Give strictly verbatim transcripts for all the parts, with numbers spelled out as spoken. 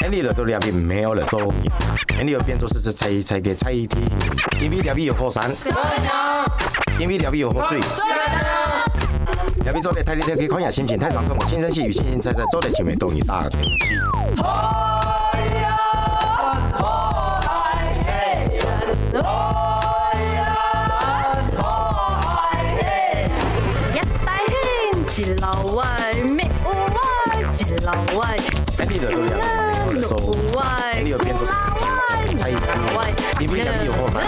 𫣆俚來到這位毋係愛來做人，𫣆俚愛變做係實在在个在地人，因為這位有火山，因為這位有河水，這位做得大力跳去看下心情，太上場，輕聲細語，輕輕在在，做得親密，當然大家都有趣。一大興，一老外，咩有外，一老外。 哎，你來到了，你來做，哎，你有變做是菜菜菜，因為兩邊有火山，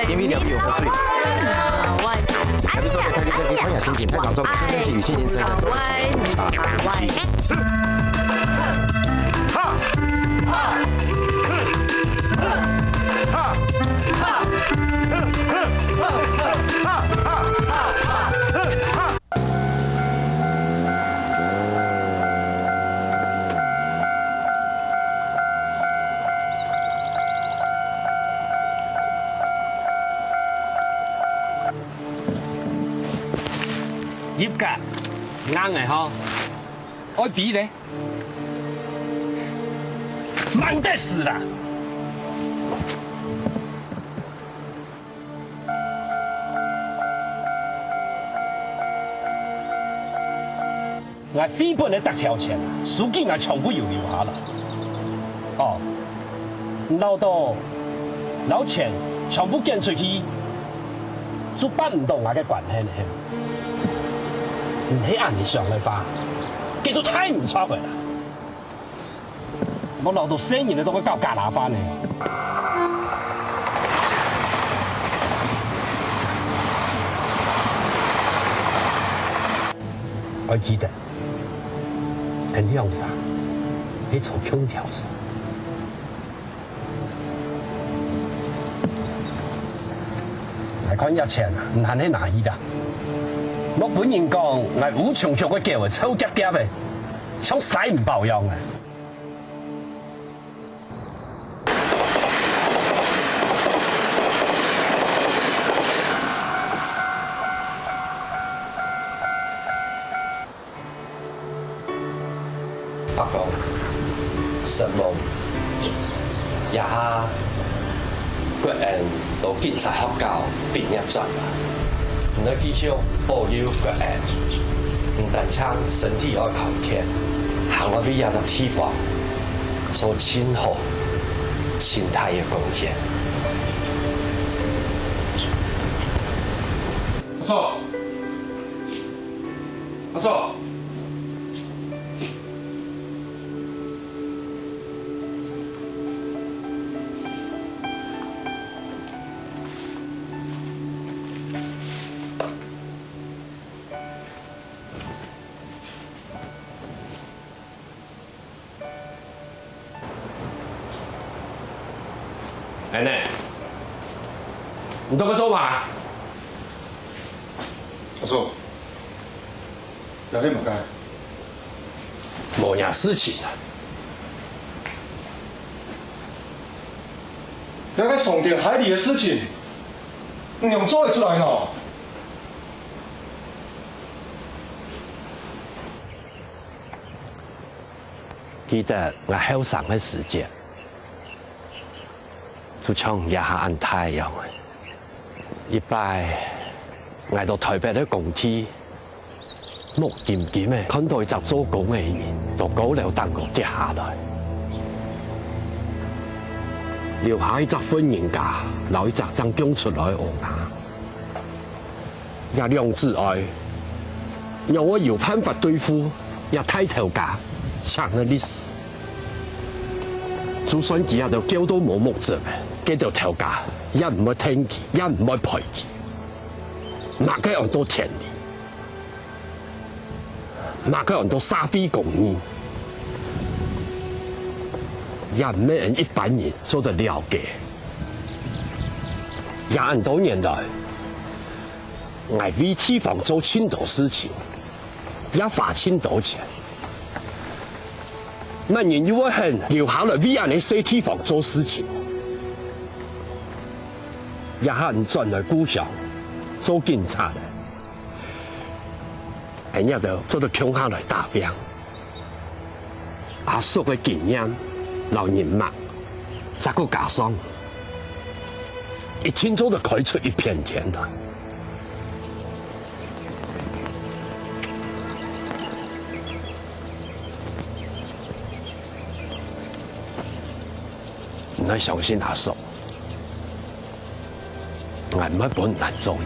因為兩邊有火水，兩邊做的太太太看一下心情，太上场，现在是有信心在在做大游戏。入格，硬个吼，愛比咧，慢得死啦！ 𠊎回本个逐條錢啊，手機𠊎全部有留下來。哦，你恅著摎錢全部捐出去，就扳毋著𠊎个關係了。毋係恁樣想个話，該就太毋著个啦。 莫恅著細人仔都會搞假拉飯呢。愛記得，𫣆兩儕係坐共條船。𠊎看這錢啊，毋還係拿去啦。莫分人講，𠊎烏松松个狗仔，臭夾夾个，像西門豹樣个。 伯公，承蒙，這下國恩在警察學校畢業轉來，你愛繼續保佑國恩，毋單淨身體愛康健，還愛為這隻地方做盡好、盡大个貢獻。阿叔，阿叔。 恩仔，你在該做麼个？阿叔，這係麼个？無麼个事情啊。這个傷天害理个事情，你仰做得出來呢？ 記得𠊎後生个時節，就像這下恁大樣仔。一擺，𠊎到臺北个工地，目金金仔看著一隻做工个人，對高樓頂高跌下來，留下一隻婦人家，摎一隻正降出來个嬰兒。 這兩子哀，仰會有辦法對付這大頭家請个律師？就算佢兜噭到無目汁，該兜頭家也毋會跈佢，也毋會賠佢。麼个安到天理？麼个安到社會公義？也毋係𫣆一般人做得了解。也恁多年來， 𠊎為地方做盡多事情，也花盡多錢。麼人又會肯留下來為恁仔細地方做事情？這下𫣆轉來故鄉做警察了，𫣆這兜做得共下來打拚。阿叔个經驗摎人脈，再過加上，一定做得開出一片天來。你愛相信阿叔。 𠊎毋會分你難做。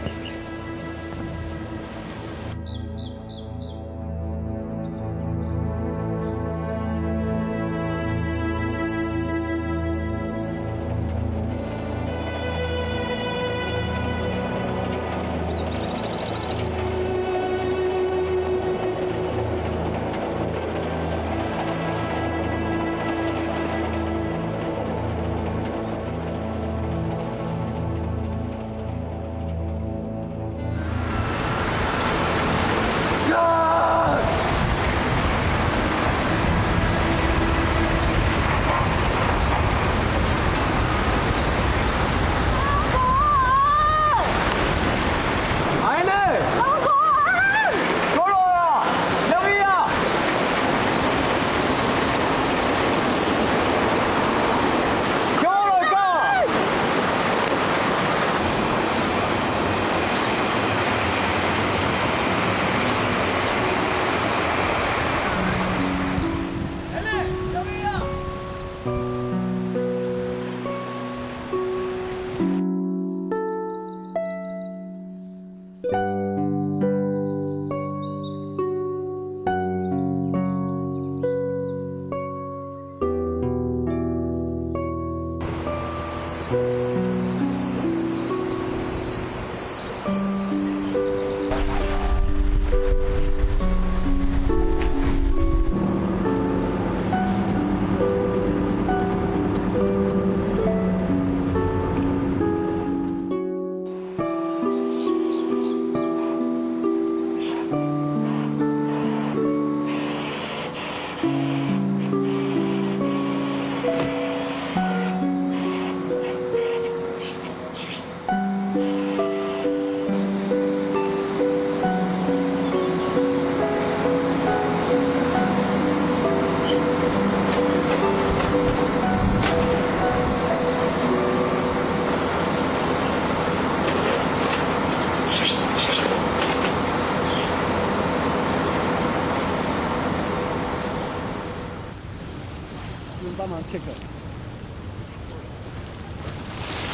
能帮忙check个？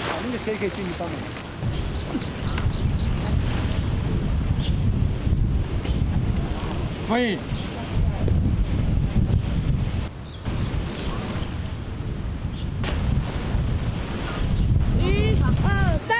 啊，那个谁可以进去帮忙？欢迎。一、二、三。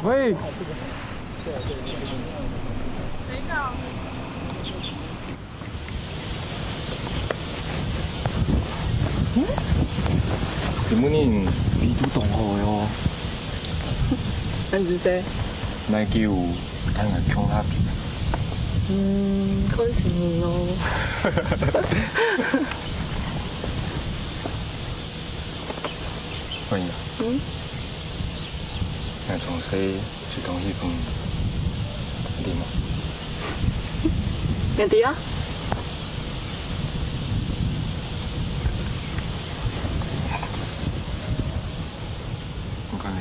喂。今晡日味道當好个哦。恁仔細。哪久 等下共下比。嗯，看情形咯。嗯？𠊎從細就當喜歡你，你知無？你知啊？我看看。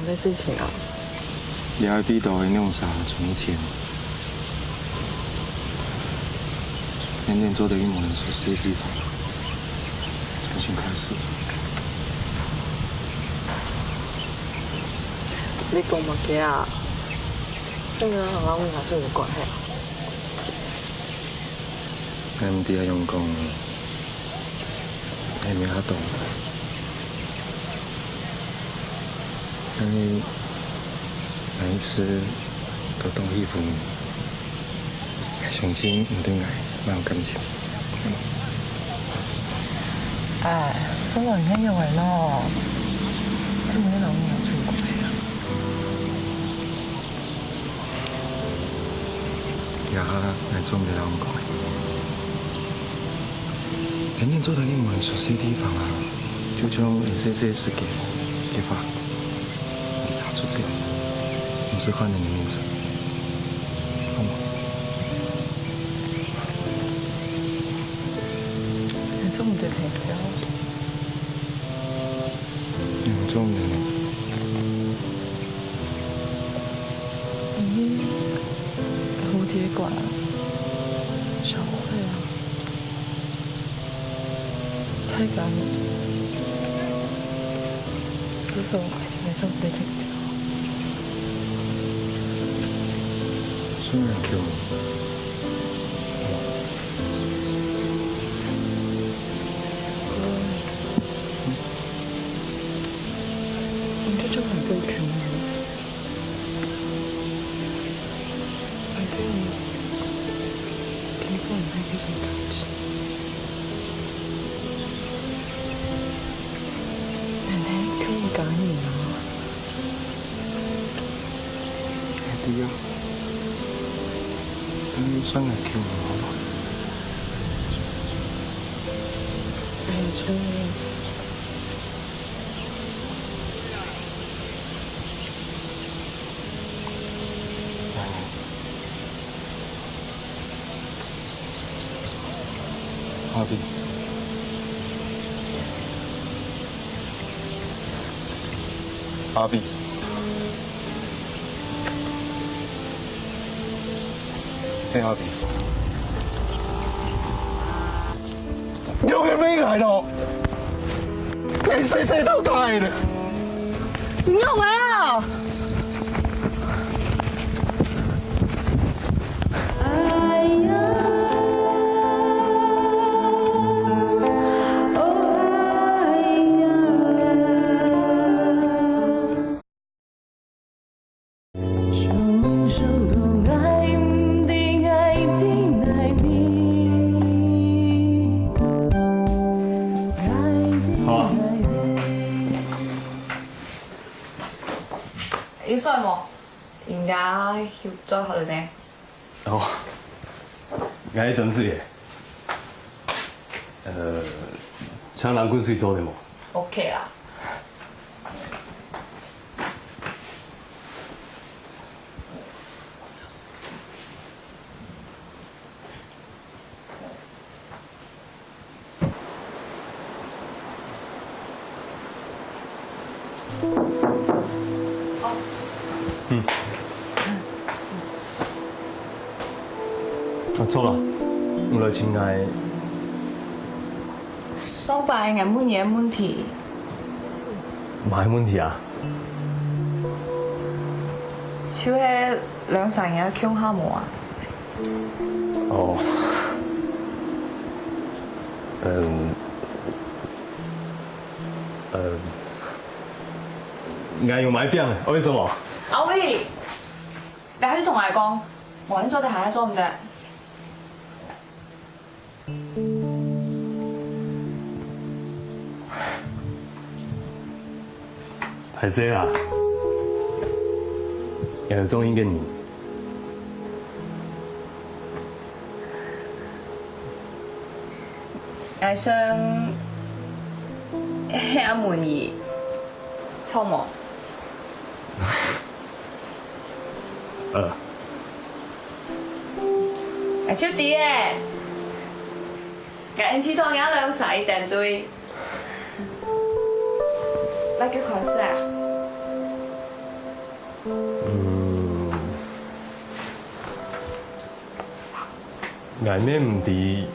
麼个事情啊？你還記得𠊎兩儕從前，天天坐在一無人熟悉个地方，重新開始。你講麼个啊？這个好像跟我是有關係啊。𠊎毋知愛仰般講，𠊎也毋曉講。 但是𠊎一直都當喜歡你，𠊎相信你對𠊎蠻有感情。哎，說了你看又來了，根本就老娘出軌了。 這下𠊎做毋得摎你講。天天坐在一無人熟悉个地方啊，就像你細細時節个花，離家出走，毋識看你个面色，好無？𠊎做毋得聽著。 你做毋得呢？咦，蝴蝶館啊，小慧啊，太感人。可是我還是做毋得聽著。雖然Q，你就真的很不Q吗？ 反正聽講你還有一個感情，奶奶可以講你啊。係啊，但係算係Q你啊。哎，真的。 阿比。阿比。嘿，阿比。 你有个没来咯？你谁谁都在了。你用啊！哎呀，哦哎呀。 好啊。有睡無？應該有做好了呢。哦，𠊎係真水个。呃，請人滾水做得無？OK啦。 嗯。啊，著啊，你來尋𠊎。上擺𠊎問你个問題。麼个問題啊？就係兩儕人愛共下無啊？ 哦。嗯。嗯。𠊎有買餅，為什麼？阿偉，你還係同𠊎講，無人做得還係做毋得。 歹勢啊，𠊎有中意个人。𠊎想，係阿文姨，著無？呃。𠊎就知咧。𠊎恁知道若兩儕一定對。來，就開始啊！嗯。 𠊎乜毋知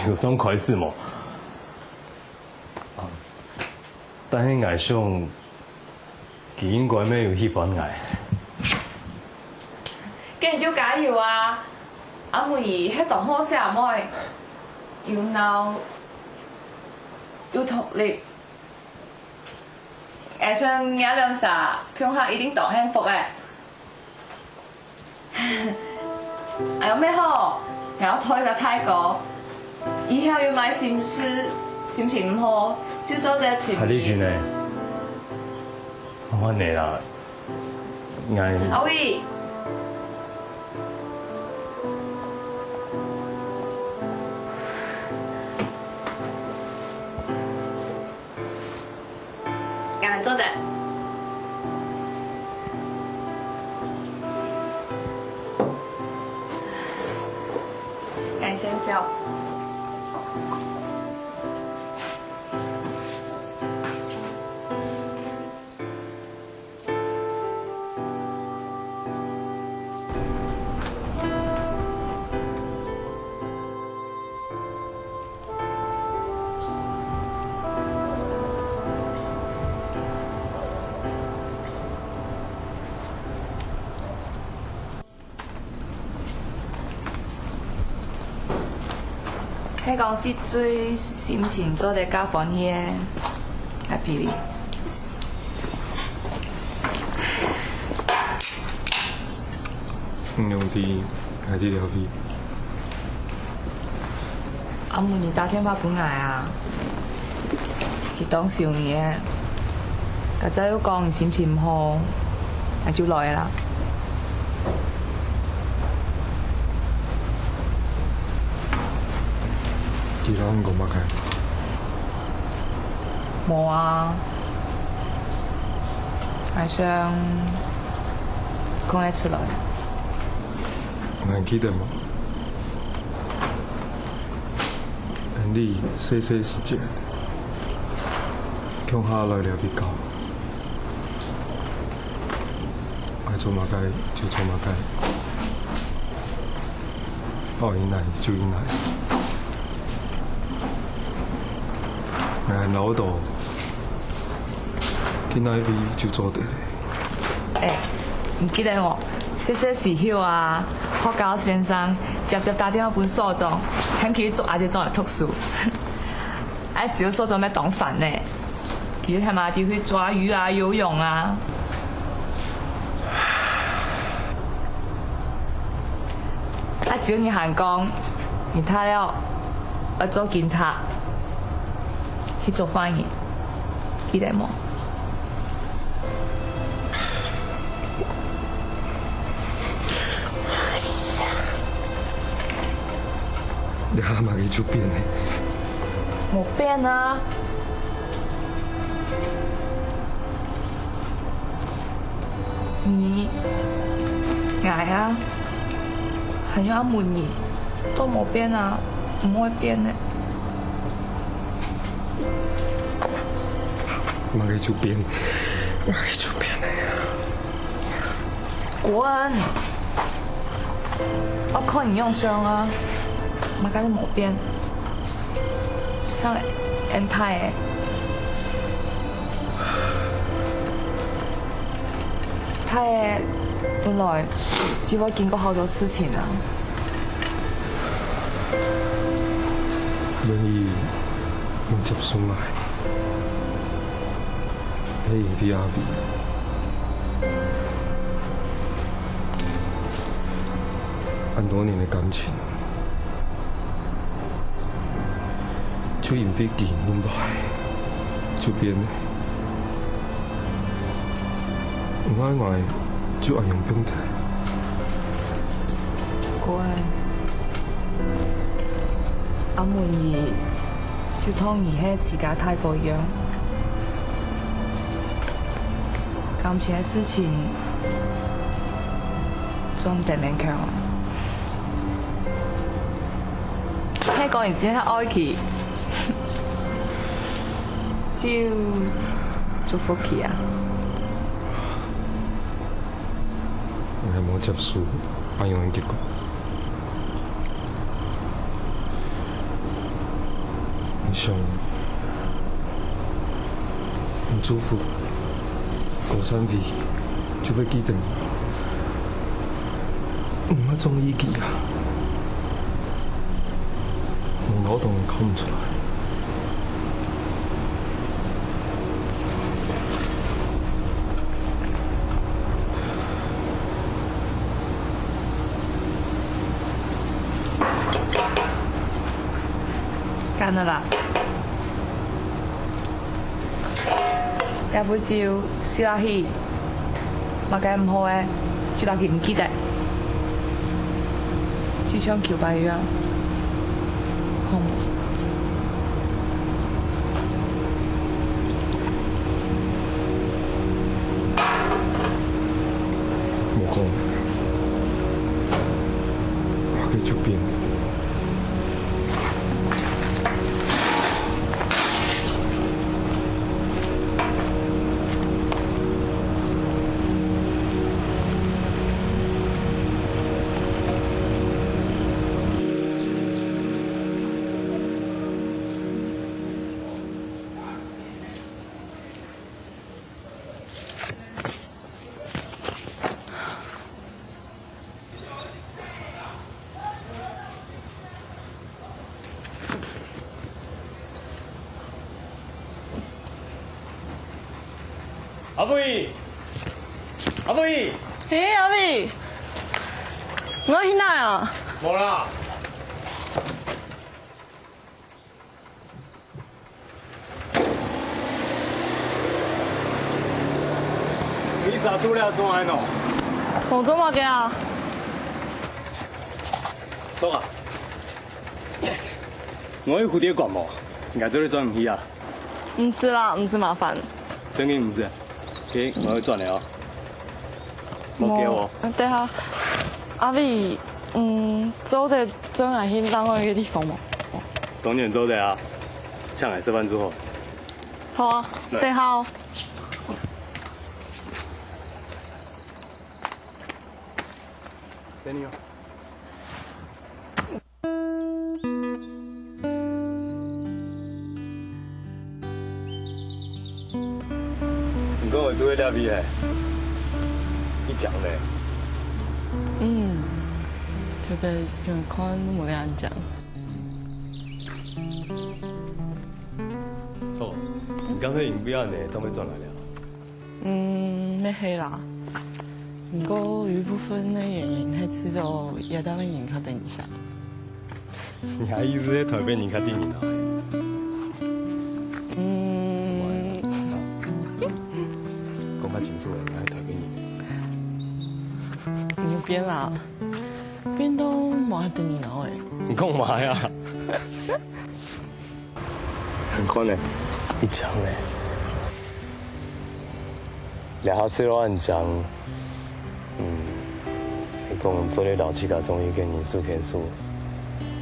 有算開始無？啊，但係𠊎想，佢應該乜有喜歡𠊎。該你就加油啊！阿文姨係當好細妹，又𠊎，又獨立。𠊎想若兩儕共下一定當幸福咧。 哎喲，乜好，𠊎愛討一個大哥，以後有麼个心事、心情毋好，就做得尋佢。哈利君呢？換你啦，𠊎。阿偉。𠊎做得。𠊎先走。係講係最心情做得較歡喜个，阿比利。 你仰知𠊎在這位？阿姆你打電話分𠊎啊，佢當想你个，今朝又講你心情毋好，𠊎就來啦。佢摎你講麼个？無啊。 𠊎想講个出來。你還記得無？𫣆俚細細時節，共下來這位教，愛做麼个就做麼个。 哦，恁樣就恁樣。𠊎老豆，去哪位就做得。欸，你記得無？細細時候啊，學校先生輒輒打電話分所長，喊佢捉阿姐轉來讀書。 啊，小時候做麼當煩呢？佢喊阿弟去抓魚啊、游泳啊。啊，小時候你還講，你大了愛做警察，去捉犯人，記得無？ 這下麼个就變了？無變啊！你、𠊎啊，還有阿姆你，都無變啊，毋會變个。 麼个就變，麼个就變了呀。滾！𠊎看你樣相啊，麼个都無變。像𫣆大个，大个本來就會經過好多事情啊。願意你接受𠊎。 係因為阿偉，恁多年个感情，就因為佢恁大就變了。毋愛𠊎就恁樣放忒。國安。阿妹你就當你係自家大哥樣，感情个事情做毋得勉強啊。係講你真係愛佢，就祝福佢啊。 𠊎無接受恁樣个結果。𠊎想，你祝福高山飛就會記得你，你嘛中意佢啊！無恅到你看毋出來。 乾了啦。這杯酒，死落去，麼个毋好个，就當佢毋記得。就像舊擺一樣，好無？ 無講，佢就變。 阿偉，阿偉！欸，阿偉，你愛去哪啊？無啦。 你啥做了做恁樣？無做麼个啊？坐啊！𠊎有蝴蝶管無？𠊎做得轉毋去啊？毋使啦，毋使麻煩。真个毋使？OK，𠊎會轉个哦。 無叫哦。無，等下，阿偉，嗯，做得載𠊎去另外一個地方無？當然做得啊，請𠊎食飯就好。好啊，來。等下哦。先你哦。 你講會做得了解，一講咧。嗯，特別有看無恁樣講。著，你敢會因為恁呢，正會轉來了？ 嗯，乜係啦。毋過有一部分个原因係知道這兜个人較得人惜。你个意思係臺北人較得人愛？嗯。講較清楚咧，你係臺北人。你變啦，變到無恁得人愛。你講麼个啊？ 你看呢，一張呢。這下雖然恁靚，嗯，你講做得摎自家中意个人手牽手，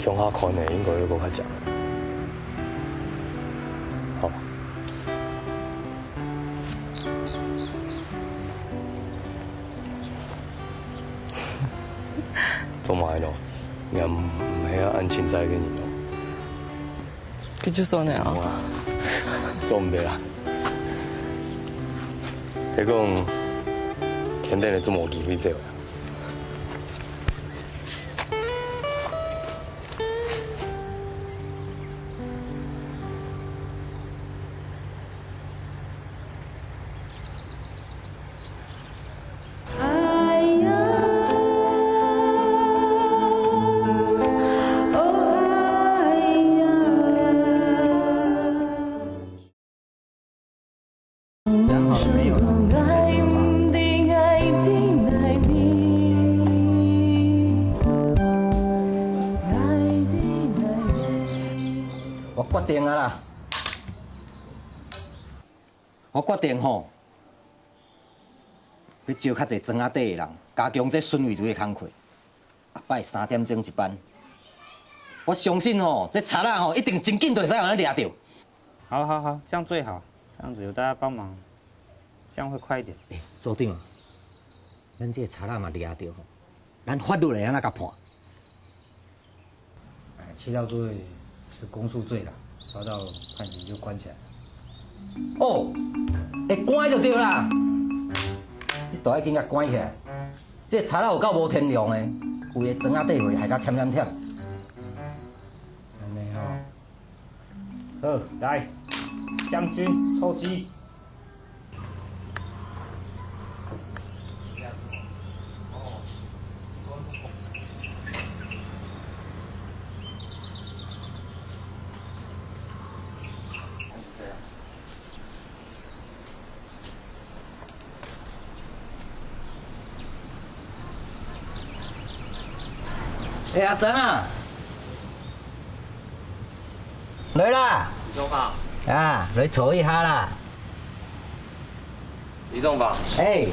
共下看呢，應該會過較靚。好。做麼个咯？𠊎毋，毋係恁清彩个人咯。 佢就算了啊。哇，做毋得啦。係講，肯定係做無機會走啦。決定啊啦！我決定吼，欲招較濟庄仔底的人，加強這巡迴隊的工課。後擺三點鐘一班，我相信吼，這賊仔吼一定真緊就會使予咱掠著。好好好，這樣最好，這樣子有大家幫忙，這樣會快一點。欸，所長啊，咱這个賊仔嘛掠著吼，咱法律會按怎共判？ 哎，竊盜罪是公訴罪啦，抓到判刑就關起來。哦，會關就對啦。這都愛緊共關起來。這賊仔有夠無天良的，規个庄仔底貨害甲添添添。按呢吼。好，來，將軍出擊。 欸，阿三啊，來啦！李總好。啊，來坐一下啦。李總好。欸。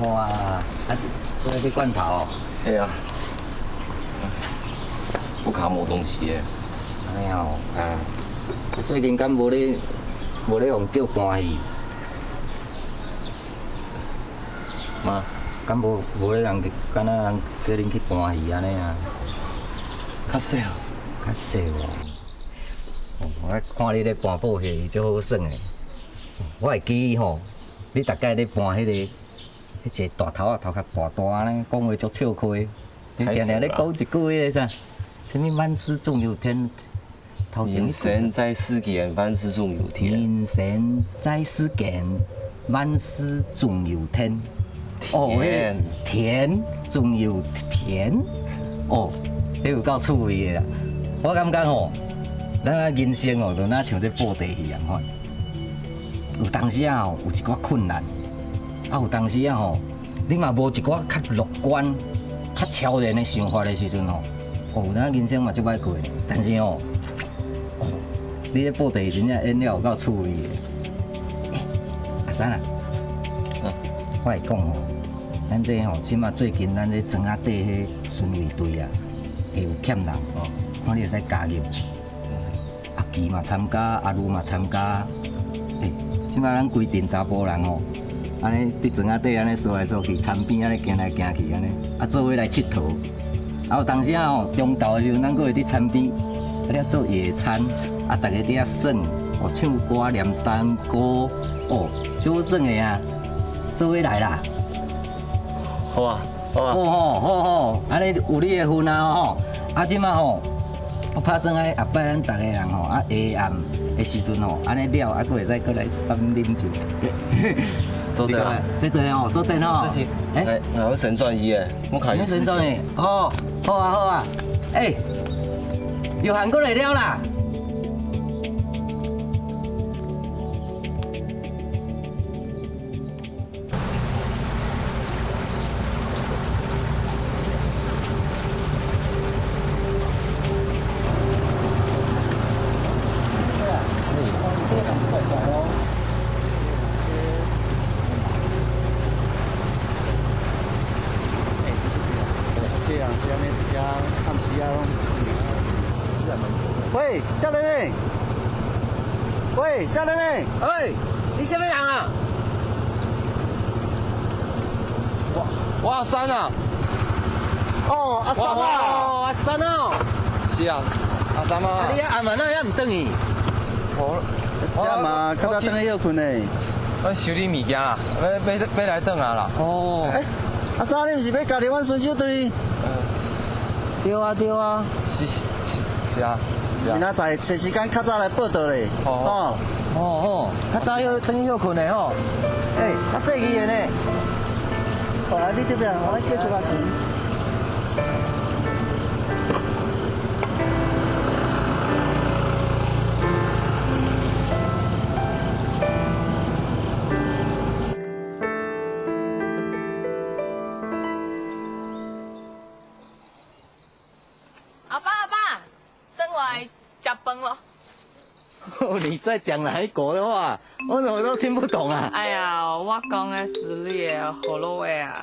哇，啊，這，這个罐頭哦。哎呀，不卡無東西耶。哎呀，啊，最近敢無咧，無咧予人叫搬去？ 嘛，敢無，無咧人，敢若人叫恁去搬魚按呢啊？較少。較少哦。哦，我看你咧搬布袋，足好耍的。我會記吼，你逐擺咧搬彼个，彼个大頭仔頭殼大大按呢，講話足笑詼。你定定咧講一句彼个啥，啥物萬事總有天， 頭前你講啥？人生在世間，萬事總有天。人生在世間，萬事總有天。哦，天。天總有天。哦，你有夠趣味的啦！我感覺吼，咱个人生哦，就若像這布袋戲仝款。有當時啊吼，有一寡困難，啊，有當時啊吼，你嘛無一寡較樂觀、較超然的想法的時陣吼，哦，咱人生嘛足歹過。但是吼， 哦，你這布袋戲真正演了有夠趣味的。欸，阿三啊，啊。我來講吼，咱這吼，這馬最近咱這庄仔底彼巡迴隊啊，會有欠人，哦。看你會使加入。阿奇嘛參加，阿如嘛參加。欸，這馬咱規陣查埔人吼，按呢佇庄仔底按呢趖來趖去，田邊按呢行來行去按呢，啊，做伙來𨑨迌。 啊，有當時仔吼，中晝的時陣，咱閣會佇田邊，啊，咧做野餐，啊，逐家佇遐耍，哦，唱歌、唸山歌，哦，足好耍的啊，做伙來啦。好啊，好啊。好吼，好吼，按呢有你的份啊吼。啊，這馬吼，我拍算愛後擺咱逐家人吼，啊，下暗的時陣吼，按呢了，啊，閣會使過來三啉酒。做得啊。你看，做得吼，做得吼。事情，欸。欸，我先轉去欸。 我看有時間。你先轉去。哦，好啊，好啊。欸，有閒過來尞啦。這樣，這樣，這樣，暗時啊，攏。喂，少年呢？喂，少年呢？欸，你啥物人啊？我，我阿三啊。哦，阿三啊。哦，阿三哦。是啊，阿三啊。啊，你遐暗啊，哪遐毋轉去？哦，這嘛，較早轉去歇睏呢。我修理物件啊，欲，欲，欲來轉啊啦。哦。欸， 阿三，你毋是欲加入阮巡守隊？呃，對啊，對啊。是，是，是啊，是啊。明仔載找時間較早來報到咧。好，好。哦，哦，較早欲轉去歇睏咧吼。欸，較細膩的呢。好，來，你這邊，我來繼續啊。 阿爸，阿爸，阿崩了。你在讲哪一国的话？我怎么都听不懂啊？哎呀，我讲的是你的河洛话啊。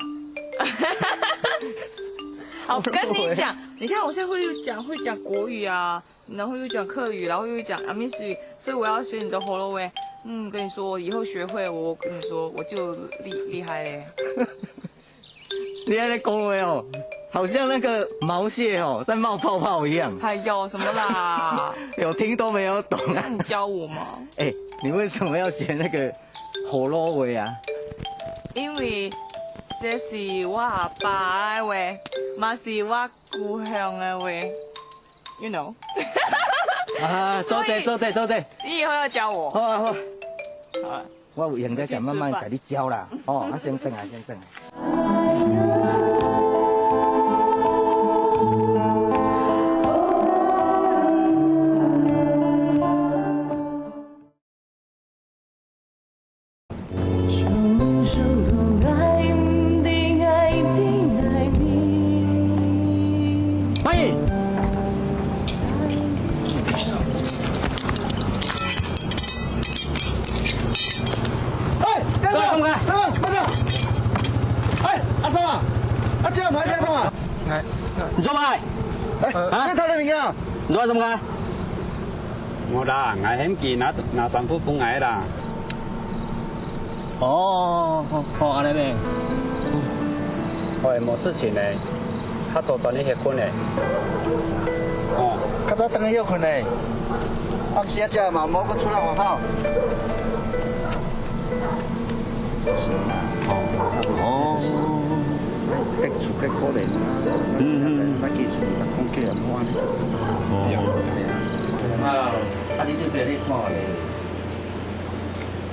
好，我跟你讲，你看我现在会讲，会讲国语啊，然后又讲客语，然后又讲阿美语，所以我要学你的河洛话。嗯，跟你说，我以后学会，我跟你说，我就厉厉害嘞。你还在恭维哦，好像那个毛蟹哦，在冒泡泡一样。还有什么啦？有听都没有懂啊。那你教我吗？哎，你为什么要学那个河洛话啊？因为这是我阿爸的话，嘛是我故乡的话，you know。啊，做得，所以做得，做得。你以后要教我。好啊，好啊。好啊。我有闲才慢慢甲你教啦。哦，啊，先等啊，先等啊。欢迎。哎，等等，等等，慢点。哎，阿三啊，啊，这样拍，这样干嘛？哎，你做么？哎，啊？你在那边啊？你做什么？ 無啦，𠊎喊佢拿，拿衫褲分𠊎啦。哦，好，好，恁樣呢。喂，無事情呢，較早轉去歇睏呢。哦。較早轉去歇睏呢。暗時啊，食嘛，無，閣出來外口。 哦，差不多。哦。得厝个可憐啊，嗯，嗯，嗯。那寄厝，那講起來，我按呢。哦。啊，啊，你對別个看咧，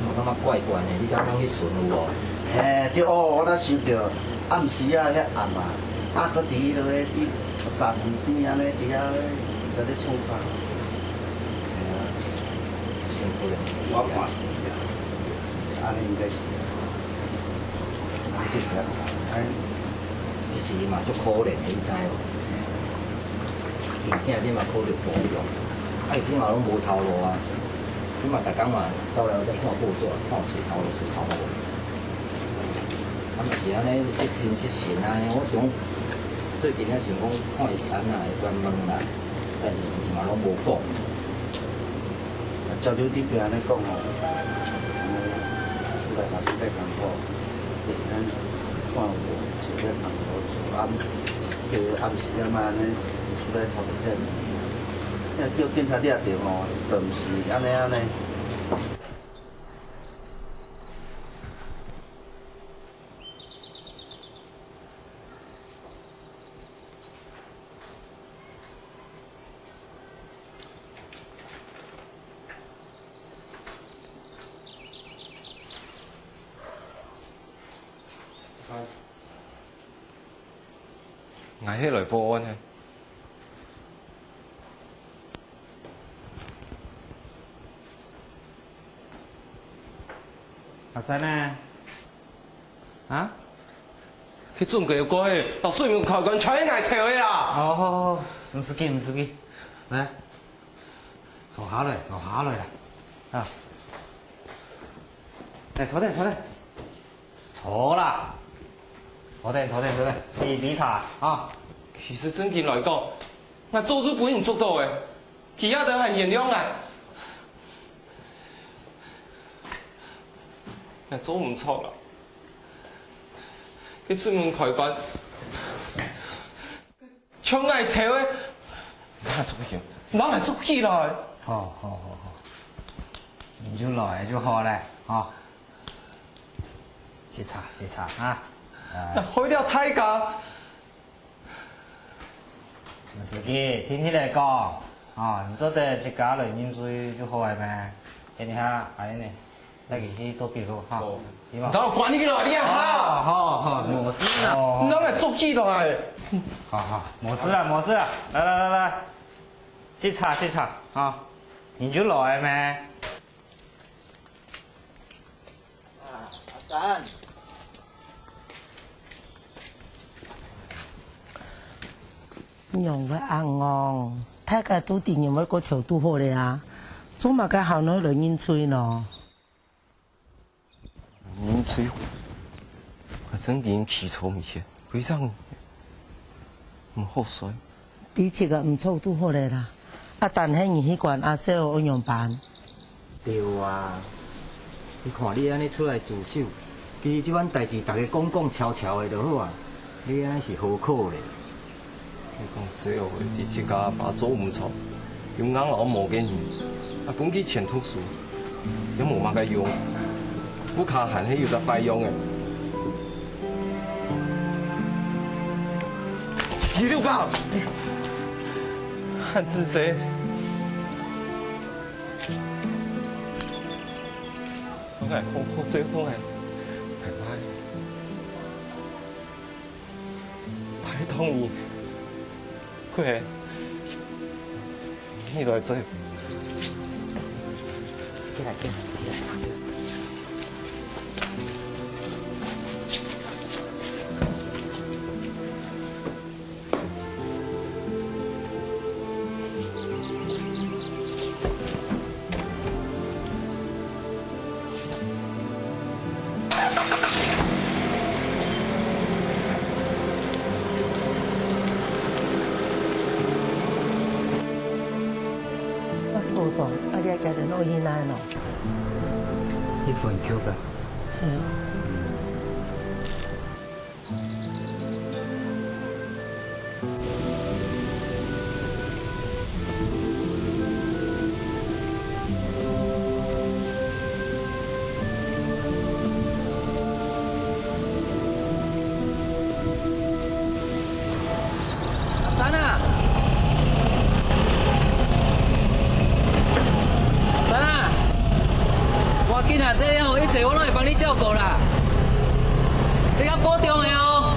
我感覺怪怪呢，你敢通去巡有無？嘿，對哦，我才想到，暗時啊，遐暗啊，啊，閣佇迄落去，站邊按呢，佇遐咧，佇咧創啥？嘿啊，辛苦咧。我看。 按呢應該是。啊，你就毋要講，哎。其實嘛，足可憐的，你知無？𪜶囝你嘛可能無用，啊，伊這馬攏無頭路啊，你嘛逐工嘛走來走去看報紙，看有揣頭路揣頭路。啊，嘛是按呢，失親失神啊，我想，最近咧想講，看伊是按怎會關門啦。 但是嘛攏無講。啊，照你這邊按呢講吼，按呢出來嘛是較艱苦，咱看有一个工課做，暗，叫暗時仔嘛按呢出來頭前，要叫警察掠著吼，就毋是按呢按呢。 𠊎係來報案个。阿三呢？ 啊？去準備个，到水門開關全係𠊎偷个啦！哦，毋使緊，毋使緊，來，坐下來，坐下來啦，啊，來，坐等，坐等，坐啦，坐等，坐等，坐等，挃挃茶啊。其實正經來講，𠊎早就分人捉到个，佢也得還原諒𠊎。 𠊎做毋著啦。該水門開關，像𠊎偷个，拿來捉起，拿來捉起來。好，好，好，好。你就來就好了，吼。挃茶，挃茶啊。呃。害了大家。 毋使緊，聽佢來講，哦，你做得自家來認罪就好个咩？等一下，阿英呢，帶佢去做筆錄，哈。哦。對無？你管佢來，你啊，哈。哦，好，好，無事啦。哦。你拿來捉起來。好，好，無事啦，無事啦。來，來，來，來，挃茶，挃茶，啊，你就來个咩？ 啊，阿三。仰會恁戇？大家都知認為過頭拄好咧啊，做麼个還愛來認罪呢？認罪？𠊎真經氣著毋歇，非常毋好睡。你自家毋著拄好咧啦，啊，但係你去管阿少愛仰般？ 對啊，你看你安尼出來自首，其實這款代誌大家講講笑笑的就好啊，你安尼是何苦咧？你講細話，你自家阿爸做毋著，有硬老無个人，啊，分佢錢讀書，也無麼个用，屋下還係有隻壞樣个。第六棒，還仔細。 好个，好，好，最好个，拜拜。拜託你，快，你來做。起來，起來，起來。 啊，所長，啊，你愛幾點鐘去哪喏？一分鐘吧。嗯。 阿三啊！阿三啊！無要緊啊，這樣哦，一切我攏會幫你照顧啦。你較保重个哦。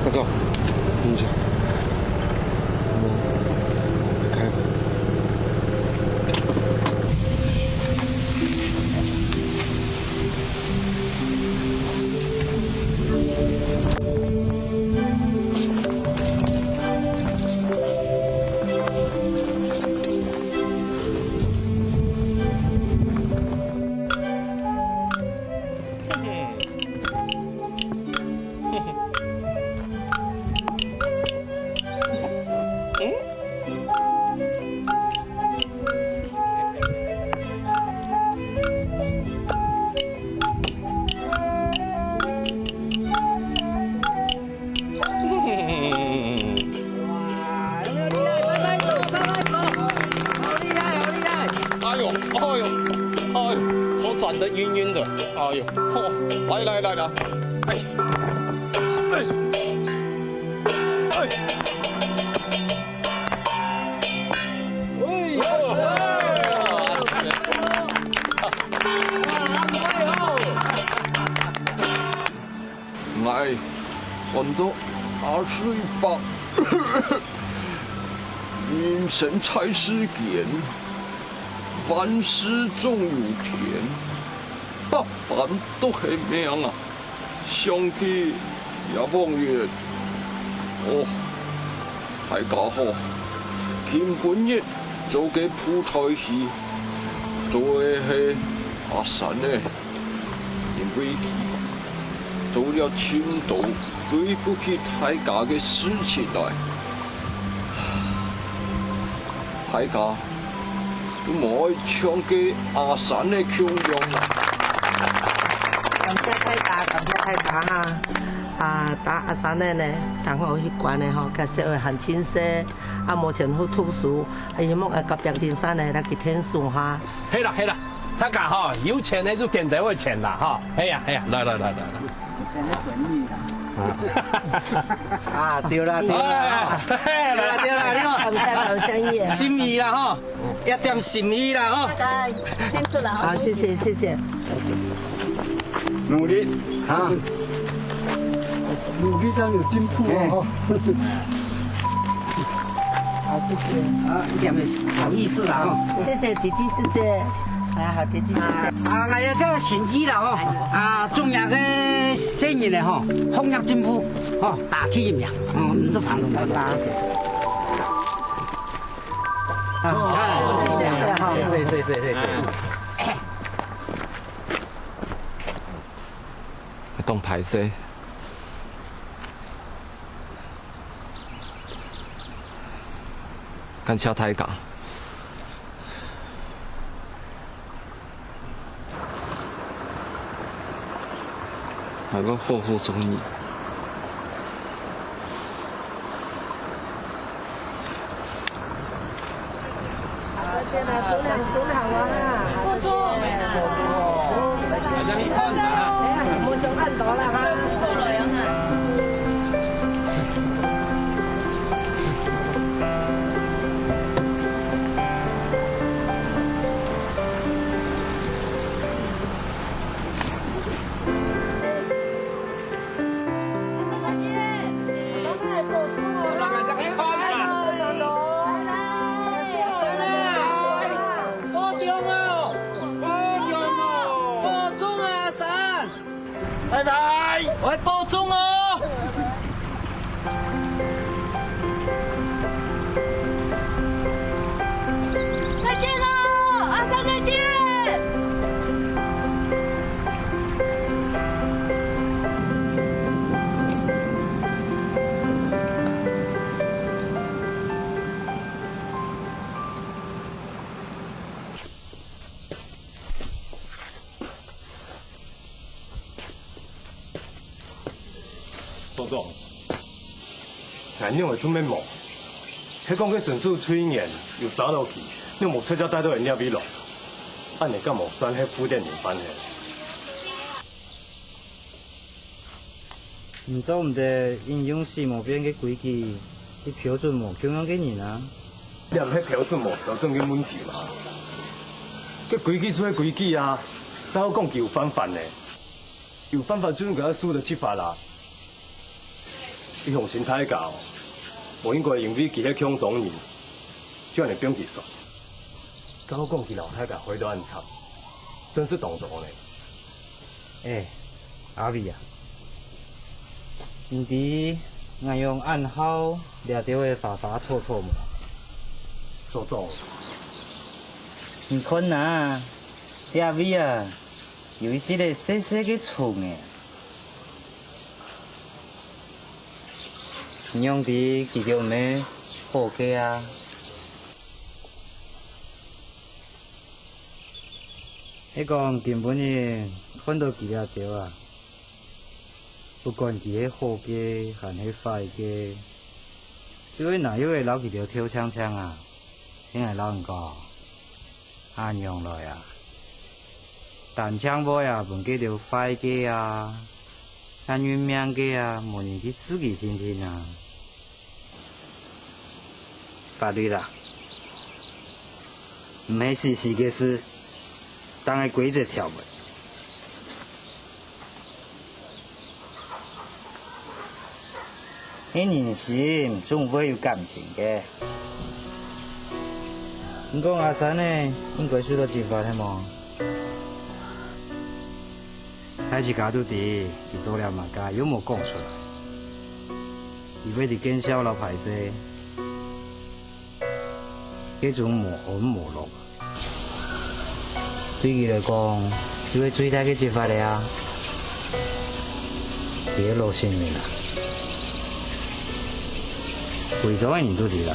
大哥，等一下，我开会。 哇，有沒有厲害？拍拍手，拍拍手，好厲害，好厲害！哎呦，哎呦，哎呦，頭轉得暈暈的，哎呦，吼，來來來來，哎，哎，哎。 𠊎安到阿水伯，人生在世間，萬事總有天，百般都係命啊！ 想起也望遠。哦，大家好，今晡日做个布袋戲，做个係阿三呢，因為佢做了盡多對不起大家个事情來。大家 都無愛像該阿三个共樣啦。感謝大家，感謝大家哈！啊，打阿三个呢，當好去管个吼，該社會還盡細，啊，無錢好讀書，啊，希望啊，隔壁鄰舍呢，來去𢯭手哈。係啦，係啦，大家吼，有錢个就見得有錢啦，吼。係呀，係呀，來，來，來，來，來。 啊，對啦，對啦，哎，對啦，對啦，你看，感謝，感謝你啊。心意啦，吼，一點心意啦，吼。大家聽出來，好，謝謝，謝謝。努力啊，努力才有進步哦。謝謝。啊，一點點小意思啦吼。謝謝弟弟，謝謝。啊，好，弟弟，謝謝。啊，啊，𠊎也叫心意啦吼。啊，祝你个生日呢吼，紅運進步吼，大吉一命。嗯，你做房东的，謝謝。啊，謝謝哈。謝謝，謝謝，謝謝。當歹勢。 感謝大家。𠊎會好好做你。 拜拜。𠊎愛保重哦。再見哦，阿三再見。 所長，𠊎仰會出面無？係講該神樹最近有燒落去，仰無直接帶到𠊎這位來？恁呢敢無算係負責人犯个？ 你做毋得因用死無變个規矩，去標準無共樣个人啊！這毋係標準無標準个問題嘛？該規矩就係規矩啊！再好講佢有犯法呢，有犯法就應該愛受到處罰啦！你鄉親大家哦，無應該因為佢係共種人，就恁呢放佢煞。再好講佢摎大家害到恁慘，損失當多呢！ 欸，阿偉啊，你知𠊎仰恁好這兜个花花草草無？所長，你看啊，這位啊，有一息仔細細个蟲仔。你仰知佢兜毋係好个啊？ 係講今晡日看到佢這兜啊，不管佢係好个還係壞个，就會拿藥仔摎佢兜噍淨淨啊！聽𠊎摎你講，恁樣來啊，單淨會啊分該兜壞个啊， 還有命个啊，無人去治佢定定啊！法律啊，毋係死死个事，當然規則條文。係人心總會有感情个。你講阿三呢，應該受到處罰係無？ 大自家都知，佢做了麼个又無講出來。佢會知見笑摎歹勢，該種無安無樂。對佢來講，就係最大个責罰了啊！佢个老性命啊，會做个人都知啦。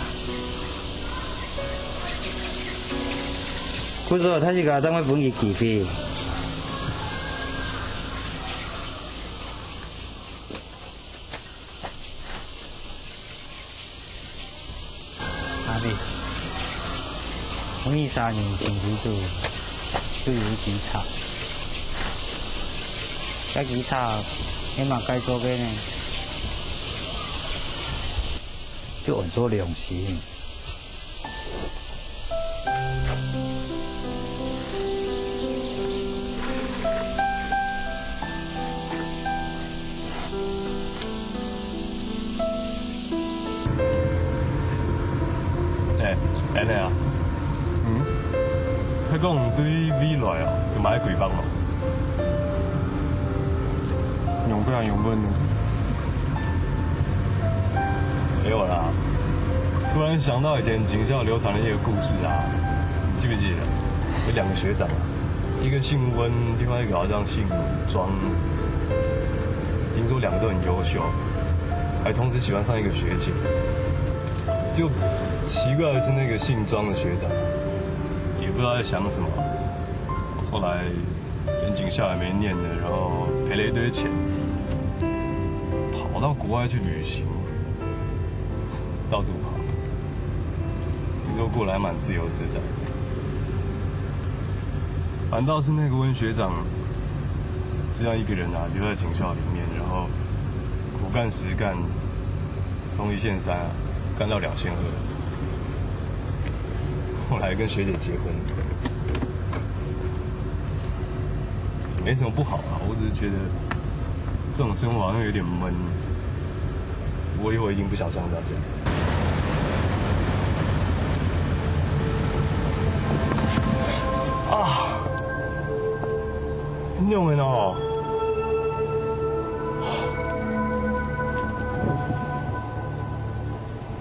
故所大自家正會分佢機會。 阿妹，𠊎二三年前去就，就有一支車。該支車係麼个做个呢？就安做良心。安尼啊，嗯，你講對未來啊，有麼个規劃無？用不了用不呢？沒有啦，突然想到以前警校流傳的一個故事啊，你記不記得？有兩個學長啊，一個姓溫，另外一個好像姓莊，是不是？聽說兩個都很優秀，還同時喜歡上一個學姐。就奇怪的是，那個姓莊的學長也不知道在想什麼，後來連警校也沒念了，然後賠了一堆錢，跑到國外去旅行，到處跑，聽說過得還蠻自由自在的。反倒是那個溫學長，就像一個人啊，留在警校裡面，然後苦幹實幹，從一線三啊，幹到兩線二，後來跟學姐結婚。沒什麼不好啊，我只是覺得這種生活好像有點悶，我以後一定不想像他這樣。啊，你有沒有？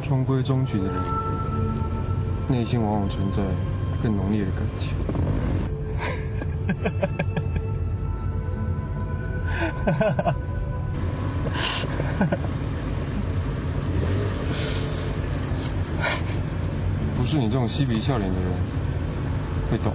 中规中矩的人，内心往往存在更浓烈的感情。不是你这种嬉皮笑脸的人会懂。